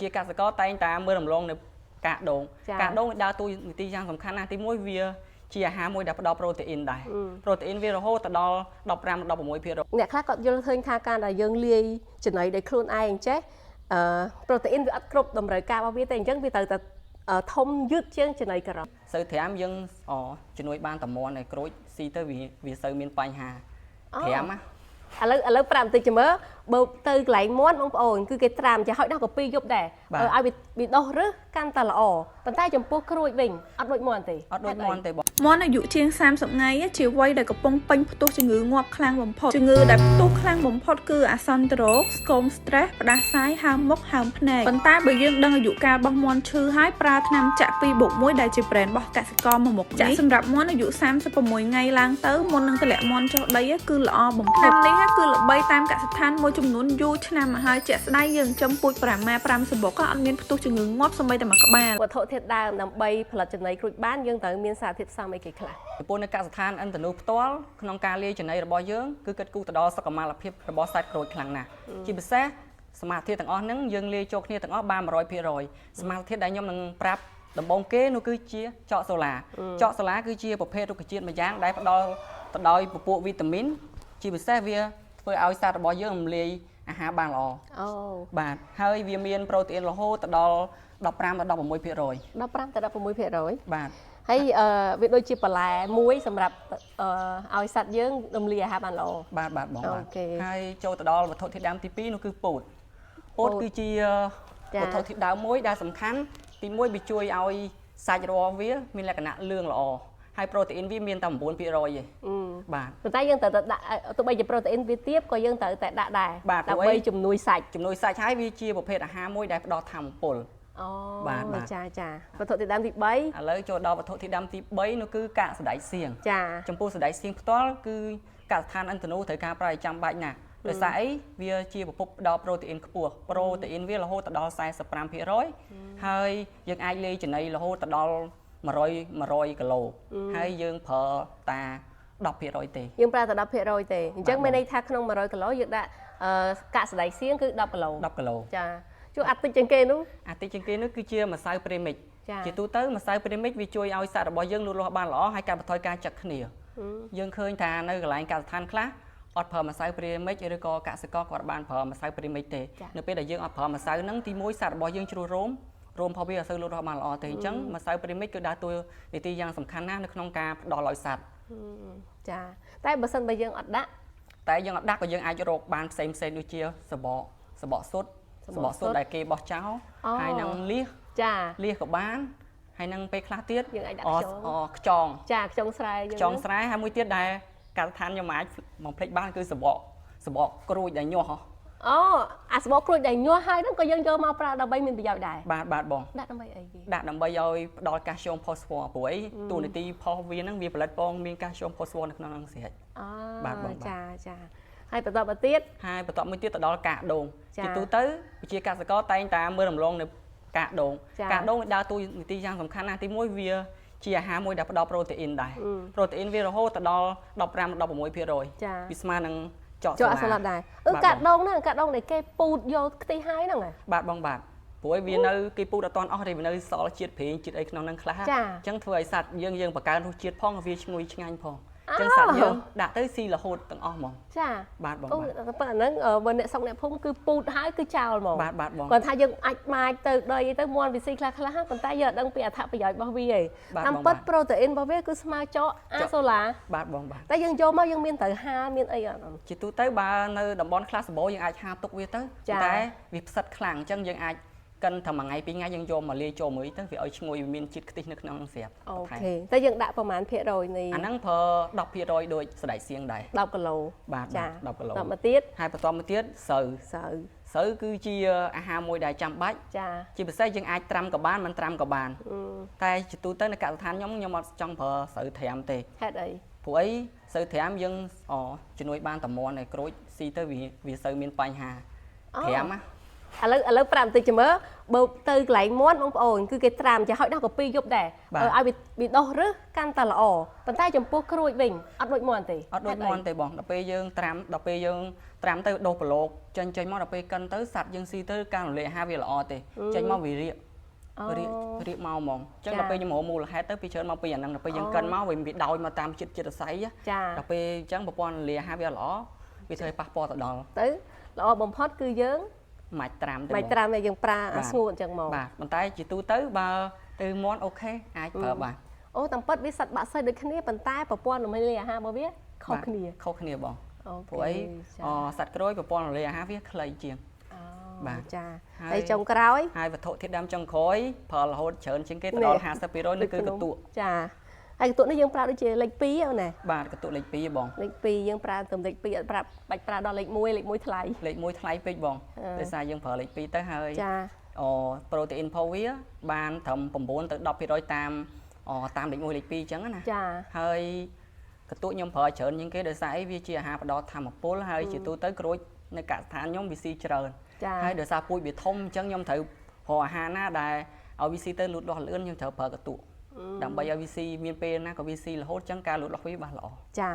ជាកសិករតែងតែមើលរំលងនៅកាកដូង ចា កាកដូងវាដើរតួនាទីយ៉ាងសំខាន់ណាស់ទីមួយវាជាអាហារមួយដែលផ្ដល់ប្រូតេអ៊ីនដែរប្រូតេអ៊ីនវារហូតទៅដល់15 16% អ្នកខ្លះគាត់យល់ឃើញថាការដែលយើងលាយចំណីដោយខ្លួនឯងចេះអឺប្រូតេអ៊ីនវាអត់គ្រប់តម្រូវការរបស់វាទេអញ្ចឹងវាត្រូវតែធំយឺតជាងចំណីការ៉ុត សូវត្រាំយើងអជំនួយបានតំមន់ឲ្យក្រូចស៊ីទៅវាវាសូវមានបញ្ហាត្រាំណា ឥឡូវប្រាប់បន្តិចចាំមើលបើទៅកន្លែងមាន់បងប្អូនគឺគេត្រាំចាហោចដល់ក៏ពីរយប់ដែរឲ្យវាវាដុះរឹសកាន់តែល្អប៉ុន្តែចំពោះក្រួចវិញអត់ដូចមាន់ទេ អត់ដូចមន់ទេបង មាន់អាយុជាង30ថ្ងៃជាវ័យដែលកំពុងពេញផ្ទុះជំងឺងាប់ខ្លាំងបំផុតជំងឺដែលផ្ទុះខ្លាំងបំផុតគឺអាសន្នរោគស្គមស្ត្រេសផ្ដាសាយហើមមុខហើមភ្នែកប៉ុន្តែបើយើងដឹងអាយុកាលរបស់មាន់ឈឺហើយប្រើថ្នាំចាក់2+1ដែលជាប្រេនរបស់កសិករមួយមុខនេះចាក់សម្រាប់មាន់អាយុ36ថ្ងៃឡើងទៅមុននឹងតម្លាក់មាន់ចុះដីគឺល្អបំផុតនេះគឺល្បីតាមកសិដ្ឋានមួយចំនួនយូរឆ្នាំមកហើយជាក់ស្ដែងយើងចំពូជប្រាម៉ា5សបុកក៏អត់មានផ្ទុះជំងឺងាប់សូម្បីតែមួយក្បាល វត្ថុធាតុដើមដើម្បីផលិតចំណីក្រួចបានយើងត្រូវមានសារធាតុផ្សំអីគេខ្លះ ចំពោះនៅកសិដ្ឋានឥន្ធនូផ្ទាល់ក្នុងការលាយចំណីរបស់យើងគឺគិតគូរទៅដល់សុខុមាលភាពរបស់សត្វក្រូចខ្លាំងណាស់ជាពិសេសសមាធិទាំងអស់ហ្នឹងយើងលាយចូលគ្នាទាំងអស់បាន100%សមាធិដែលខ្ញុំនឹងប្រាប់ដំបូងគេនោះគឺជាចកសូឡាចកសូឡាគឺជាប្រភេទរុក្ខជាតិមួយយ៉ាងដែលផ្ដល់ទៅដោយពពួកវីតាមីនជាពិសេសវាធ្វើឲ្យសត្វរបស់យើងរំលាយអាហារបានល្អ អូ បាទហើយវាមានប្រូតេអ៊ីនរហូតទៅដល់15ដល់16% 15ទៅ16% បាទ ហើយអឺវាដូចជាបន្លែមួយសម្រាប់អឺឲ្យសត្វយើងរំលាយអាហារបានល្អ បាទបាទបងបាទ អូខេ ហើយចូលទៅដល់វត្ថុធាតុដើមទី2នោះគឺពោតពោត ពោត គឺជា ចា វត្ថុធាតុដើមមួយដែលសំខាន់ទីមួយវាជួយឲ្យសាច់របស់វាមានលក្ខណៈលឿងល្អហើយប្រូតេអ៊ីនវាមានតែ9%ទេបាទ ប៉ុន្តែយើងត្រូវតែដាក់ទោះបីជាប្រូតេអ៊ីនវាទាបក៏យើងត្រូវតែដាក់ដែរ បាទព្រោះអី ដើម្បីជំនួយសាច់ ជំនួយសាច់ហើយវាជាប្រភេទអាហារមួយដែលផ្ដល់ថាមពល អូ បាទបាទ ចាចាវត្ថុធាតុដើមទី ឥឡូវចូលដល់វត្ថុធាតុដើមទី3នោះគឺកាកសណ្ដែកសៀង 3ចា ចំពោះសណ្ដែកសៀងផ្ទាល់គឺកសិដ្ឋានឥន្ធនូត្រូវការប្រើឲ្យចាំបាច់ណាស់ដោយសារអីវាជាប្រភពផ្ដល់ប្រូតេអ៊ីនខ្ពស់ប្រូតេអ៊ីនវារហូតទៅដល់45%ហើយយើងអាចលាយចំណីរហូតទៅដល់100 100គីឡូហើយយើងប្រើតា10%ទេ យើងប្រើតែ10%ទេអញ្ចឹង បាទ មានន័យថាក្នុង100គីឡូយើងដាក់អឺកាកសណ្ដែកសៀងគឺ10គីឡូ 10គីឡូ ចាជួអាតិចជាងគេនោះ អាតិចជាងគេនោះគឺជាម្សៅព្រីមិច ចា ជាទូទៅម្សៅព្រីមិចវាជួយឲ្យសត្វរបស់យើងលូតលាស់បានល្អហើយកាត់បន្ថយការចឹកគ្នាយើងឃើញថានៅកន្លែងកសិដ្ឋានខ្លះអត់ប្រើម្សៅព្រីមិចឬក៏កសិករគាត់បានប្រើម្សៅព្រីមិចទេ ចា នៅពេលដែលយើងអត់ប្រើម្សៅហ្នឹងទីមួយសត្វរបស់យើងជ្រុះរោមរោមរបស់វាអត់សូវលូតលាស់បានល្អទេអញ្ចឹងម្សៅព្រីមិចគឺដើរតួនាទីយ៉ាងសំខាន់ណាស់នៅក្នុងការផ្ដល់ឲ្យសត្វ ចាតែបើសិនបើយើងអត់ដាក់ តែយើងអត់ដាក់ក៏យើងអាចរកបានផ្សេងផ្សេងៗដូចជាសបកសបកសុទ្ធ សបកសុទ្ធ សបកសុទ្ធដែលគេបោះចោល អូ ហើយនឹងលៀស ចា លៀសក៏បានហើយនឹងពេលខ្លះទៀត យើងអាចដាក់ អ ខ្យង អខ្ចង ចាខ្ចុងស្រែយើង ខ្ចងស្រែហើយមួយទៀតដែលការដ្ឋានខ្ញុំអាចមកភ្លេចបានគឺសបកសបកក្រួចដែលញាស់ហ៎ អូអាសបកក្រួចដែលញាស់ហើយហ្នឹងក៏យើងយកមកប្រើដើម្បីមានប្រយោជន៍ដែរ បាទបាទបង ដាក់ដើម្បីអីគេ ដាក់ដើម្បីឲ្យផ្ដល់កាល់ស្យូមផូស្វ័រព្រោះអីតួនាទីផុសវាហ្នឹងវាផលិតពងមានកាល់ស្យូមផូស្វ័រនៅក្នុងហ្នឹងស្រេច អូ បាទបងបាទ ចាចាហើយបន្តមកទៀត ហើយបន្ទាប់មួយទៀតទៅដល់កាកដូង ចា ជាទូទៅប្រជាកសិករតែងតែមើលរំលងនៅកាកដូង ចា កាកដូងវាដើរតួនាទីយ៉ាងសំខាន់ណាស់ទីមួយវាជាអាហារមួយដែលផ្ដល់ប្រូតេអ៊ីនដែរប្រូតេអ៊ីនវារហូតទៅដល់15 16% ចា វាស្មើនឹងចក ចូលអា សូឡា សាឡាត់ដែរអឺ បាទ កាដូងហ្នឹងកាដូងដែលគេពូតយកខ្ទិះហើយហ្នឹងហ៎ បាទបងបាទព្រោះឯវានៅគេពូតអត់តាន់អស់ទេវានៅសល់ជាតិប្រេងជាតិអីក្នុងហ្នឹងខ្លះ ចា អញ្ចឹងធ្វើឲ្យសត្វយើងយើងបង្កើនរសជាតិផងវាឈ្ងុយឆ្ងាញ់ផងអញ្ចឹង អើ សត្វយើងដាក់ទៅស៊ីរហូតទាំងអស់ហ្មង ចា បាទបង អូ បាទ ប៉ុន្តែហ្នឹងបើអ្នកស្រុកអ្នកភូមិគឺពូតហើយគឺចោលហ្មង បាទបាទបង គាត់ថាយើងអាចបាចទៅដីទៅមន់វាស៊ីខ្លះខ្លះប៉ុន្តែយើងអត់ដឹងពីអត្ថប្រយោជន៍របស់វាទេ បាទ តាមពិត បងបាទ ប្រូតេអ៊ីនរបស់វាគឺស្មើចកអាសូឡា បាទបងបាទ តែយើងយកមកយើងមានត្រូវហាលមានអីអត់ ជាទូទៅបើនៅតំបន់ខ្លះសម្បូរយើងអាចហាទុកវាទៅ ចា តែវាផ្សិតខ្លាំងអញ្ចឹងយើងអាចកិនតែមួយថ្ងៃពីរថ្ងៃយើងយកមកលាយចូលមួយទៅវាឲ្យឈ្ងុយវាមានជាតិខ្ទិះនៅក្នុងហ្នឹងស្រាប់ អូ បន្ថែម ខេតែយើងដាក់ប្រមាណភាគរយនៃ អាហ្នឹងប្រើ10%ដូចសណ្ដែកសៀងដែរ 10គីឡូ បាទ ចា បាទ10គីឡូ តមកទៀត ហើយបន្តមកទៀតស្រូវ ស្រូវ ស្រូវគឺជាអាហារមួយដែលចាំបាច់ ចា ជាពិសេសយើងអាចត្រាំក៏បានមិនត្រាំក៏បាន អឺ តែជាទូទៅនៅកសិដ្ឋានខ្ញុំខ្ញុំអត់ចង់ប្រើស្រូវត្រាំទេ ហេតុអី ព្រោះអីស្រូវត្រាំយើងអជំនួយបានតំមន់ឲ្យក្រូចស៊ីទៅវាវាសូវមានបញ្ហា អូ ត្រាំណា ឥឡូវប្រាប់បន្តិចចាំមើលបើទៅកន្លែងមាន់បងប្អូនគឺគេត្រាំចាហោចណាស់ក៏ពីរយប់ដែរឲ្យវាដោះរឹសកាន់តែល្អប៉ុន្តែចំពោះក្រួចវិញអត់ដូចមាន់ទេ អត់ដូចមាន់ទេបងដល់ពេលយើងត្រាំដល់ពេលយើងត្រាំទៅដុសប្រឡូកចេញចេញមកដល់ពេលកិនទៅសัตว์យើងស៊ីទៅការរំលាយអាហារវាល្អទេចេញមកវារៀករៀករៀកមកហ្មងអញ្ចឹងដល់ពេលខ្ញុំរកមូលហេតុទៅពីច្រើនមកពីអាហ្នឹងដល់ពេលយើងកិនមកវាវាដោយមកតាមជាតិជាតិសរសៃដល់ពេលអញ្ចឹងប្រព័ន្ធរំលាយអាហារវាល្អវាធ្វើឲ្យប៉ះពាល់ទៅដល់ ទៅល្អបំផុតគឺយើង មិនត្រាំទេ មិនត្រាំទេយើងប្រើអាស្ងួតអញ្ចឹងមក បាទប៉ុន្តែជាទូទៅបើទៅមាន់ OK អាចប្រើបាន អូតាមពិតវាសត្វបាក់សីដូចគ្នាប៉ុន្តែប្រព័ន្ធរំលាយអាហាររបស់វាខុសគ្នា ខុសគ្នាបងព្រោះអីសត្វក្រូចប្រព័ន្ធរំលាយអាហារវាខ្លីជាងបាទ ចាហើយចុងក្រោយ ហើយវត្ថុធាតុដើមចុងក្រោយប្រើរហូតច្រើនជាងគេទៅដល់ 50% នេះគឺកន្ទក់ ចាហើយកន្ទក់នេះយើងប្រើដូចជាលេខ2អូនណា បាទកន្ទក់លេខ2បង លេខ2យើងប្រើត្រឹមលេខ2អត់ប្រាប់បាច់ប្រើដល់លេខ1លេខ1ថ្លៃ លេខ1ថ្លៃពេកបងដោយសារយើងប្រើលេខ2ទៅហើយ ចា អូប្រូតេអ៊ីនផលវាបានត្រឹម9ទៅ10%តាមតាមលេខ1លេខ2អញ្ចឹងណា ចា ហើយកន្ទក់ខ្ញុំប្រើច្រើនជាងគេដោយសារអីវាជាអាហារផ្ដល់ធម៌ពលហើយជាទូទៅក្រូចនៅកសិដ្ឋានខ្ញុំវាស៊ីច្រើនហើយដោយសារពូជវាធំអញ្ចឹងខ្ញុំត្រូវរកអាហារណាដែលឲ្យវាស៊ីទៅលូតលាស់លឿនខ្ញុំត្រូវប្រើកន្ទក់ដើម្បីឲ្យវាស៊ីមានពេលណាក៏វាស៊ីរហូតអញ្ចឹងការលូតលាស់វាបានល្អ ចា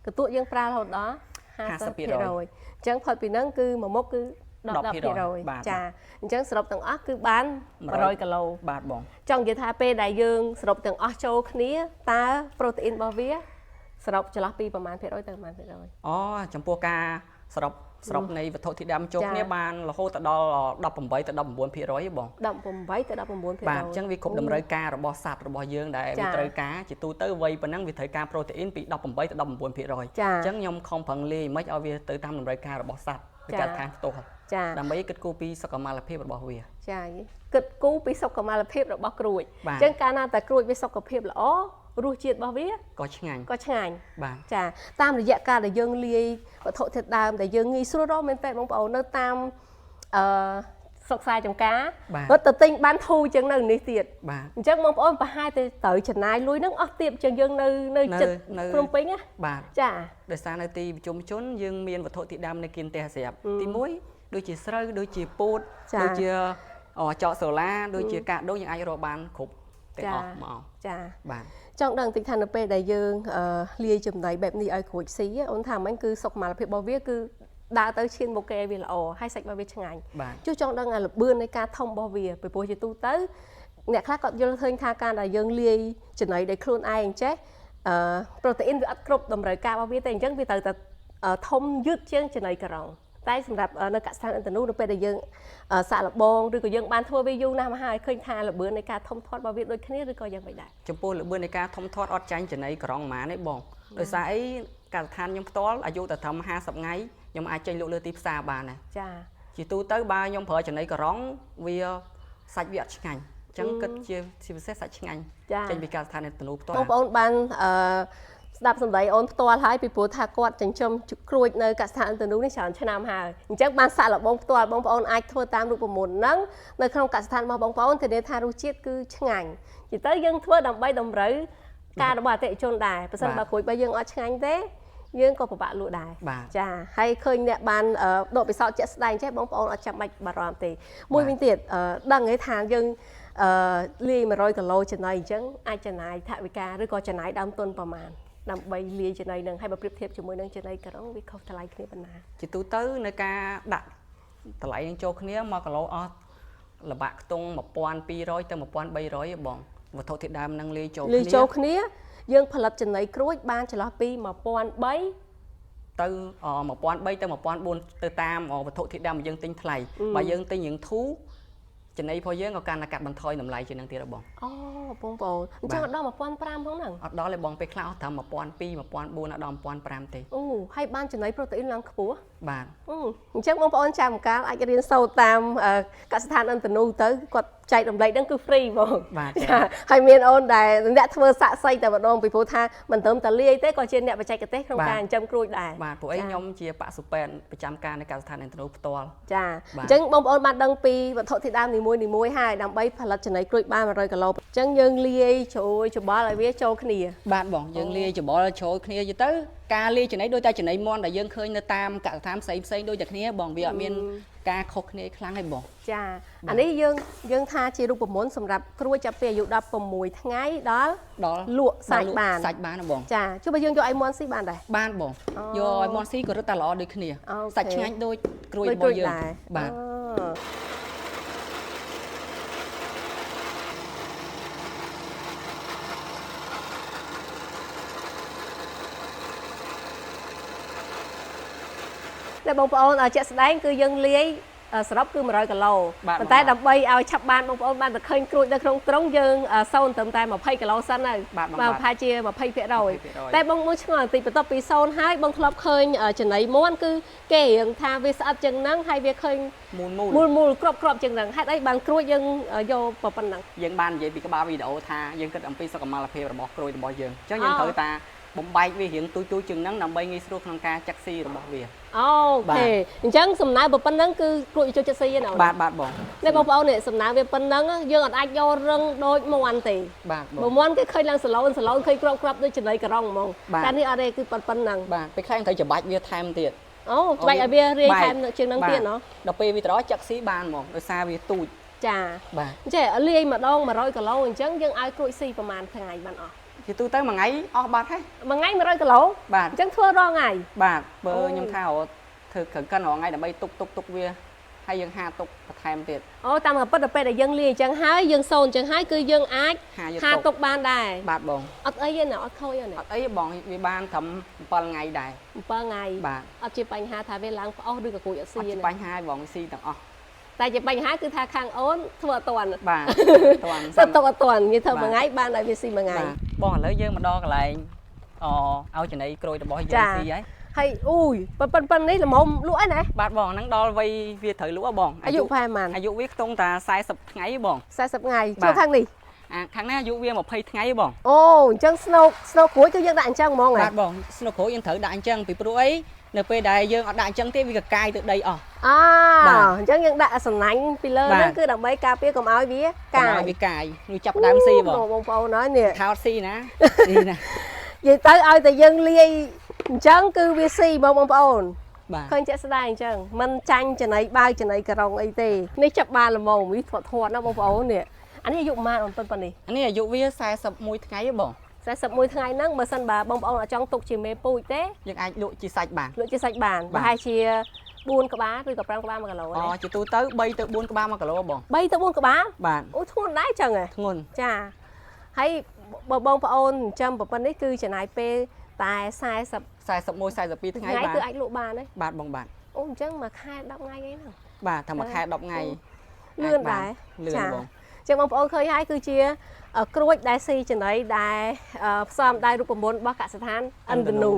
កន្ទក់យើងប្រើរហូតដល់50%អញ្ចឹងផុតពីហ្នឹងគឺមួយមុខគឺ10%ចាអញ្ចឹងសរុបទាំងអស់គឺបាន100គីឡូ បាទបង ចង់និយាយថាពេលដែលយើងសរុបទាំងអស់ចូលគ្នាតើប្រូតេអ៊ីនរបស់វាសរុបចន្លោះពីប្រមាណភាគរយទៅប្រមាណភាគរយ អូចំពោះការសរុបសរុបនៃវត្ថុធាតុដើមចូលគ្នាបានរហូតទៅដល់18ទៅ19%បង 18ទៅ19% បាទអញ្ចឹងវាគ្រប់តម្រូវការរបស់សត្វរបស់យើងដែលវាត្រូវការជាទូទៅវ័យប៉ុណ្ណឹងវាត្រូវការប្រូតេអ៊ីនពី18ទៅ19%អញ្ចឹងខ្ញុំខំប្រឹងលាយមិនឲ្យវាទៅតាមតម្រូវការរបស់សត្វในការឋានផ្ទាល់ដើម្បីគិតគូរពីសុខុមាលភាពរបស់វា ចាគិតគូរពីសុខុមាលភាពរបស់ក្រួចអញ្ចឹងកាលណាតែក្រួចវាសុខភាពល្អរសជាតិរបស់វា ក៏ឆ្ងាញ់បាទ ចាតាមរយៈការដែលយើងលាយវត្ថុធាតុដើមដែលយើងងាយស្រួលរកមែនតើបងប្អូននៅតាមអឺស្រុកខ្សែចំការរត់ទៅទិញបានធូរជាងនៅនេះទៀតអញ្ចឹងបងប្អូនប្រហែលទៅត្រូវចំណាយលុយនឹងអស់ទៀតជាងយើងនៅចិត្តភ្នំពេញណា បាទ ចា ដោយសារនៅទីប្រជុំជនយើងមានវត្ថុធាតុដើមនៅគៀនផ្ទះស្រាប់ទី1ដូចជាស្រូវដូចជាពោតដូចជាចកសូឡាដូចជាកាដូងយើងអាចរកបានគ្រប់ទាំងអស់មក ចា បាទ ចង់ដឹងតិចថានៅពេលដែលយើងលាយចំណីបែបនេះឲ្យក្រួចស៊ីអូនថាមិញគឺសុខុមាលភាពរបស់វាគឺដើរទៅឈានមុខគេវាល្អហើយសាច់របស់វាឆ្ងាញ់ជួចង់ដឹងអាល្បឿននៃការធំរបស់វាពីព្រោះជាទូទៅអ្នកខ្លះគាត់យល់ឃើញថាការដែលយើងលាយចំណីដោយខ្លួនឯងចេះប្រូតេអ៊ីនវាអត់គ្រប់តម្រូវការរបស់វាទេអញ្ចឹងវាត្រូវតែធំយឺតជាងចំណីការ៉ុងតែសម្រាប់នៅកសិដ្ឋានឥន្ទនូនៅពេលដែលយើងសាកល្បងឬក៏យើងបានធ្វើវាយូរណាស់មកហើយឃើញថាល្បឿននៃការធំធាត់របស់វាដូចគ្នាឬក៏យ៉ាងម៉េចដែរ ចំពោះល្បឿននៃការធំធាត់អត់ចាញ់ចំណីក្រងហ្មងទេបងដោយសារអីកសិដ្ឋានខ្ញុំផ្ទាល់អាយុតែត្រឹម50ថ្ងៃខ្ញុំអាចចេញលក់លើទីផ្សារបានដែរ ចា ជាទូទៅបើខ្ញុំប្រើចំណីក្រងវាសាច់វាអត់ឆ្ងាញ់អញ្ចឹងគិតជាពិសេសសាច់ឆ្ងាញ់ចេញពីកសិដ្ឋានឥន្ទនូផ្ទាល់ បងប្អូនបានស្ដាប់សម្ដីអូនផ្ទាល់ហើយពីព្រោះថាគាត់ចិញ្ចឹមក្រួចនៅកសិដ្ឋានឥន្ទនូនេះច្រើនឆ្នាំហើយអញ្ចឹងបានសាកល្បងផ្ទាល់បងប្អូនអាចធ្វើតាមរូបមន្តហ្នឹងនៅក្នុងកសិដ្ឋានរបស់បងប្អូនធានាថារសជាតិគឺឆ្ងាញ់និយាយទៅយើងធ្វើដើម្បីតម្រូវការរបស់អតិថិជនដែរបើសិនបើក្រួចបើយើងអត់ឆ្ងាញ់ទេយើងក៏ពិបាកលក់ដែរចាហើយឃើញអ្នកបានដកពិសោធន៍ជាក់ស្ដែងចេះបងប្អូនអត់ចាំបាច់បារម្ភទេមួយវិញទៀតដឹងទេថាយើងលាយ100គីឡូចំណីអញ្ចឹងអាចចំណាយថវិកាឬក៏ចំណាយដើមទុនប្រមាណដើម្បីលាយចំណីនឹងហើយបើប្រៀបធៀបជាមួយនឹងចំណីការ៉ុងវាខុសថ្លៃគ្នាប៉ុណ្ណា ជាទូទៅនៅការដាក់តម្លៃនឹងចូលគ្នា1គីឡូអស់លបាក់ខ្ទង់1200ទៅ1300ឯងបងវត្ថុធាតុដើមនឹងលាយចូលគ្នាយើងផលិតចំណីក្រួចបានចន្លោះពី1300 ទៅ1300ទៅ1400ទៅតាមវត្ថុធាតុដើមយើងទិញថ្លៃបើយើងទិញរៀងធូរចំណីរបស់យើងក៏កាន់តែកាត់បន្ថយតម្លៃជាងនឹងទៀតបង អូបងប្អូនអញ្ចឹងអត់ដល់1500ផងហ្នឹង អត់ដល់ទេបងពេលខ្លះអស់ត្រឹម1200 1400អត់ដល់1500ទេ អូហើយបានចំណីប្រូតេអ៊ីនឡើងខ្ពស់ បាទ អញ្ចឹងបងប្អូនចាំកាលអាចរៀនសូត្រតាមកសិដ្ឋានឥន្ទនូទៅគាត់ចែករំលែកហ្នឹងគឺ free បង បាទ ចាហើយមានអូនដែលអ្នកធ្វើសាក់សីតែម្ដងពីព្រោះថាមិនត្រឹមតែលាយទេក៏ជាអ្នកបច្ចេកទេសក្នុងការចិញ្ចឹមក្រួចដែរ បាទព្រោះអីខ្ញុំជាបសុពេនប្រចាំការនៅកសិដ្ឋានឥន្ទនូផ្ទាល់ ចាអញ្ចឹងបងប្អូនបានដឹងពីវត្ថុធាតុដើមនីមួយៗហើយដើម្បីផលិតចំណីក្រួចបាន100គីឡូអញ្ចឹងយើងលាយជ្រោយច្បល់ឲ្យវាចូលគ្នា បាទបងយើងលាយច្បល់ចូលគ្នាយទៅការលាយចំណីដូចតែចំណីមាន់ដែលយើងឃើញនៅតាមកសិដ្ឋានផ្សេងៗដូចតែគ្នាបងវាអត់មាន ការខុសគ្នាខ្លាំងហើយបង ចាអានេះយើងថាជារូបមន្តសម្រាប់ក្រួចចាប់ពីអាយុ16ថ្ងៃដល់ ដល់ លក់សាច់បាន សាច់បានណាបង ចាចុះបើយើងយកឲ្យមាន់ស៊ីបានដែរ បានបង អូ យកឲ្យមាន់ស៊ីក៏រឹតតែល្អដូចគ្នា អូខេ សាច់ឆ្ងាញ់ដូចក្រួយរបស់យើង ដែរ បាទ អូតែបងប្អូនជាក់ស្ដែងគឺយើងលាយសរុបគឺ100គីឡូ បាទ ប៉ុន្តែ បាទ ដើម្បីឲ្យឆាប់បានបងប្អូនបានទៅឃើញក្រួចនៅក្នុងទ្រុងយើងសូនត្រឹមតែ20គីឡូសិនហើយ បាទបងបាទ ប្រហែលជា20%តែបងមួយឆ្ងល់បន្តិចបន្ទាប់ពីសូនហើយបងធ្លាប់ឃើញចំណីមាន់គឺគេរៀងថាវាស្អិតជាងហ្នឹងហើយវាឃើញ មូលមូល មូលមូលក្របក្របជាងហ្នឹងហេតុអីបានក្រួចយើងយកប៉ុណ្ណឹង យើងបាននិយាយពីក្បាលវីដេអូថាយើងគិតអំពីសុខុមាលភាពរបស់ក្រួយរបស់យើងអញ្ចឹងយើង អូ ត្រូវតាបំបែកវារៀងទូចៗជាងហ្នឹងដើម្បីងាយស្រួលក្នុងការចាក់ស៊ីរបស់វា អូ បាទ ខេអញ្ចឹងសំណើប៉ុណ្ណឹងគឺក្រួចចូលចិត្តស៊ីឯណាអូន បាទបាទបង នេះបងប្អូននេះសំណើវាប៉ុណ្ណឹងយើងអត់អាចយករឹងដូចមាន់ទេ បាទបង បើមាន់គេឃើញឡើងសឡូនសឡូនឃើញក្របក្របដូចចំណីក្រុងហ្មង បាទ តែនេះអត់ទេគឺប៉ុណ្ណឹង បាទពេលខ្លះយើងត្រូវច្បាច់វាថែមទៀត អូច្បាច់ឲ្យវារាយថែមជាងហ្នឹង បាទ ទៀតណោះ ដល់ពេលវាទៅដល់ចាក់ស៊ីបានហ្មងដោយសារវាទូច ចា បាទ អញ្ចឹងលាយម្ដង100គីឡូអញ្ចឹងយើងឲ្យក្រួចស៊ីប្រហែលថ្ងៃបានអស់ ជាទូទៅមួយថ្ងៃអស់បាត់ហើយ មួយថ្ងៃ100គីឡូ បាទ អញ្ចឹងធ្វើរាល់ថ្ងៃ បាទបើ អូ ខ្ញុំថារត់ធ្វើគ្រឿងកិនរាល់ថ្ងៃដើម្បីទុកទុកទុកវាហើយយើងហាទុកបន្ថែមទៀត អូតាមការពិតដល់ពេលដែលយើងលាយអញ្ចឹងហើយយើងសូនអញ្ចឹងហើយគឺយើងអាច ហាយក ហា ទុក ទុកបានដែរ បាទបង អត់អីទេណាអត់ខូចទេណា អត់អីទេបងវាបានត្រឹម7ថ្ងៃដែរ 7ថ្ងៃ បាទ អត់ជាបញ្ហាថាវាឡើងផ្អុសឬក៏ក្រួចអត់ អត់ជា ស៊ីទេណា បញ្ហាទេបងវាស៊ីទាំងអស់ តែជាបញ្ហាគឺថាខាងអូនធ្វើអត់ទាន់ បាទ តាន់ សិតទុកអត់ទាន់និយាយធ្វើ បាទ មួយថ្ងៃបានឲ្យវាស៊ីមួយថ្ងៃ បាទបងឥឡូវយើងមកដល់កន្លែងអឲ្យចំណីក្រួយរបស់យើង ចា ស៊ីហើយ ហើយអូយប៉ុណ្ណឹងនេះល្មមលក់ហើយណា បាទបងហ្នឹងដល់វ័យវាត្រូវលក់ហ៎បង អាយុប្រហែលប៉ុន្មាន អាយុវាខ្ទង់តា40ថ្ងៃហ៎បង 40ថ្ងៃ បាទ ចូលខាងនេះ អាខាងណាអាយុវា20ថ្ងៃហ៎បង អូអញ្ចឹងស្នូកស្នូកក្រួយគឺយើងដាក់អញ្ចឹងហ្មងហ៎ បាទបងស្នុកក្រួយយើងត្រូវដាក់អញ្ចឹងពីព្រោះអីនៅពេលដែលយើងអត់ដាក់អញ្ចឹងទេវាកកាយទៅដីអស់ អា បាទ អញ្ចឹងយើងដាក់សំណាញ់ពីលើ បាទ ហ្នឹងគឺដើម្បីការពារកុំឲ្យវា កុ កាយ ំឲ្យវាកាយនោះចាប់ផ្ដើមស៊ីបង បងប្អូនហើយនេះ ថោតស៊ីណាស៊ីណា និយាយទៅឲ្យតែយើងលាយអញ្ចឹងគឺវាស៊ីបងបងប្អូន បាទ ឃើញជាក់ស្ដែងអញ្ចឹងមិនចាញ់ចំណីបាវចំណីក្រុងអីទេនេះចាប់បានល្មមនេះធាត់ធាត់ណាបងប្អូននេះអានេះអាយុប៉ុន្មានអូនប៉ុណ្ណនេះ អានេះអាយុវា41ថ្ងៃហ៎បង 41ថ្ងៃហ្នឹងបើសិនបើបងប្អូនអត់ចង់ទុកជាមេពូជទេ យើងអាចលក់ជាសាច់បាន លក់ជាសាច់បាន បាទ ប្រហែលជា4ក្បាលឬក៏5ក្បាល1គីឡូ អូជាទូទៅ3ទៅ4ក្បាល1គីឡូបង 3ទៅ4ក្បាល បាទ អូធ្ងន់ដែរអញ្ចឹងហ៎ ធ្ងន់ ចាហើយបើបងប្អូនចិញ្ចឹមប៉ុណ្ណេះគឺចំណាយពេលតែ40 41 42ថ្ងៃ ថ្ងៃ បាទ គឺអាចលក់បានទេ បាទបងបាទ អូអញ្ចឹងមួយខែ10ថ្ងៃអីហ្នឹង បាទថាមួយខែ10ថ្ងៃ លឿនដែរ លឿនបង ចឹងបងប្អូនឃើញហើយគឺជាក្រួចដែលស៊ីចំណីដែលផ្សំដោយរូបមន្តរបស់កសិដ្ឋានឥន្ទនូ